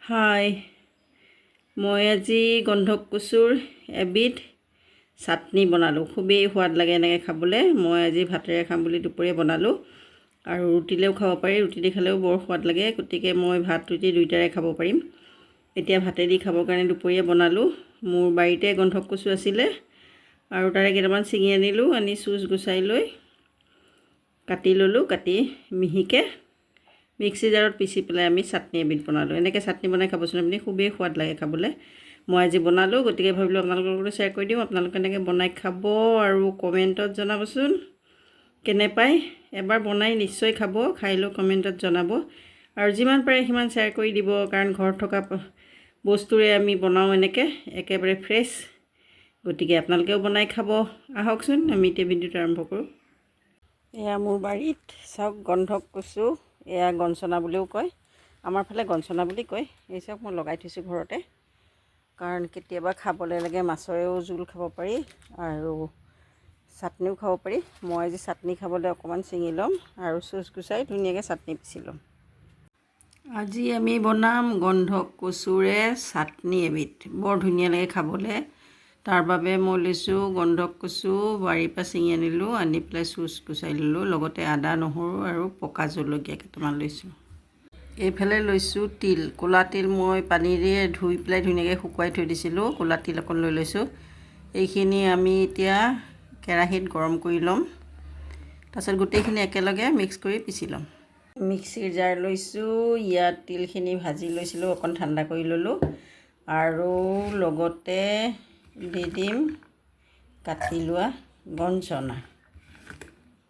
হাই, মই আজি গন্ধক কচুৰ এবিধ চাটনি বনালোঁ। খুবেই সোৱাদ লাগে এনেকৈ খাবলৈ। মই আজি ভাতেৰে খাম বুলি দুপৰীয়া বনালোঁ আৰু ৰুটিলেও খাব পাৰি। ৰুটি দি খালেও বৰ সোৱাদ লাগে। গতিকে মই ভাত ৰুটি দুয়োটাৰে খাব পাৰিম। এতিয়া ভাতেদি খাবৰ কাৰণে দুপৰীয়া বনালোঁ। মোৰ বাৰীতে গন্ধক কচু আছিলে আৰু তাৰে কেইটামান ছিঙি আনিলোঁ। আনি চুচ গুচাই লৈ কাটি ল'লোঁ। কাটি মিহিকৈ মিক্সি জাৰত পিচি পেলাই আমি চাটনি এবিধ বনালোঁ। এনেকৈ চাটনি বনাই খাবচোন আপুনি, খুবেই সোৱাদ লাগে খাবলৈ। মই আজি বনালোঁ, গতিকে ভাবিলোঁ আপোনালোকৰ লগতো শ্বেয়াৰ কৰি দিওঁ। আপোনালোকে এনেকৈ বনাই খাব আৰু কমেণ্টত জনাবচোন কেনে পায়। এবাৰ বনাই নিশ্চয় খাব, খাই লৈ কমেণ্টত জনাব আৰু যিমান পাৰে সিমান শ্বেয়াৰ কৰি দিব, কাৰণ ঘৰত থকা বস্তুৰে আমি বনাওঁ এনেকৈ একেবাৰে ফ্ৰেছ। গতিকে আপোনালোকেও বনাই খাব। আহকচোন, আমি এতিয়া ভিডিঅ'টো আৰম্ভ কৰোঁ। এয়া মোৰ বাৰীত চাওক গন্ধক কচু। এয়া গঞ্চনা বুলিও কয়, আমাৰ ফালে গঞ্চনা বুলি কয়। এই চাওক, মই লগাই থৈছোঁ ঘৰতে, কাৰণ কেতিয়াবা খাবলৈ লাগে। মাছৰেও জোল খাব পাৰি আৰু চাটনিও খাব পাৰি। মই আজি চাটনি খাবলৈ অকণমান ছিঙি ল'ম আৰু চুচ গুচাই ধুনীয়াকৈ চাটনি পিচি ল'ম। আজি আমি বনাম গন্ধক কচুৰে চাটনি এবিধ। বৰ ধুনীয়া লাগে খাবলৈ। তাৰ বাবে মই লৈছোঁ গন্ধক কচু, বাৰীৰ পৰা ছিঙি আনিলোঁ। আনি পেলাই চুচ গুচাই ল'লোঁ। লগতে আদা, নহৰু আৰু পকা জলকীয়া কেইটামান লৈছোঁ। এইফালে লৈছোঁ তিল, ক'লা তিল। মই পানীৰে ধুই পেলাই ধুনীয়াকৈ শুকুৱাই থৈ দিছিলোঁ। ক'লা তিল অকণ লৈ লৈছোঁ। এইখিনি আমি এতিয়া কেৰাহীত গৰম কৰি ল'ম। তাৰপিছত গোটেইখিনি একেলগে মিক্স কৰি পিচি ল'ম। মিক্সিৰ জাৰ লৈছোঁ। ইয়াত তিলখিনি ভাজি লৈছিলোঁ, অকণ ঠাণ্ডা কৰি ল'লোঁ আৰু লগতে দি দিম কাটি লোৱা গঞ্চনা।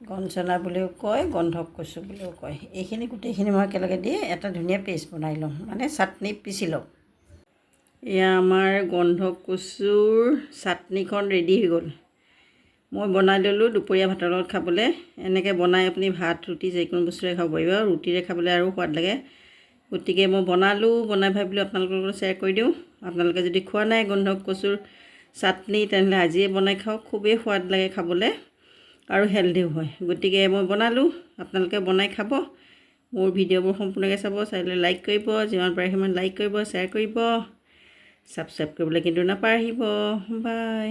গঞ্চনা বুলিও কয়, গন্ধক কচু বুলিও কয়। এইখিনি গোটেইখিনি মই একেলগে দি এটা ধুনীয়া পেষ্ট বনাই ল'ম, মানে চাটনি পিচি ল'ম। এয়া আমাৰ গন্ধক কচুৰ চাটনিখন ৰেডি হৈ গ'ল। মই বনাই ল'লোঁ দুপৰীয়া ভাতৰ লগত খাবলৈ। এনেকৈ বনাই আপুনি ভাত, ৰুটি যিকোনো বস্তুৰে খাব পাৰিব। ৰুটিৰে খাবলৈ আৰু সোৱাদ লাগে। গতিকে মই বনালোঁ, বনাই ভাবিলোঁ আপোনালোকৰ লগত শ্বেয়াৰ কৰি দিওঁ। আপোনালোকে যদি খোৱা নাই গন্ধক কচুৰ চাটনি, তেনেহ'লে আজিয়ে বনাই খাওক। খুবেই সোৱাদ লাগে খাবলৈ আৰু হেল্থিও হয়। গতিকে মই বনালোঁ, আপোনালোকে বনাই খাব। মোৰ ভিডিঅ'বোৰ সম্পূৰ্ণকৈ চাব, চাই লৈ লাইক কৰিব, যিমান পাৰে সিমান লাইক কৰিব, শ্বেয়াৰ কৰিব, ছাবস্ক্ৰাইব কৰিবলৈ কিন্তু নাপাহৰিব। বাই।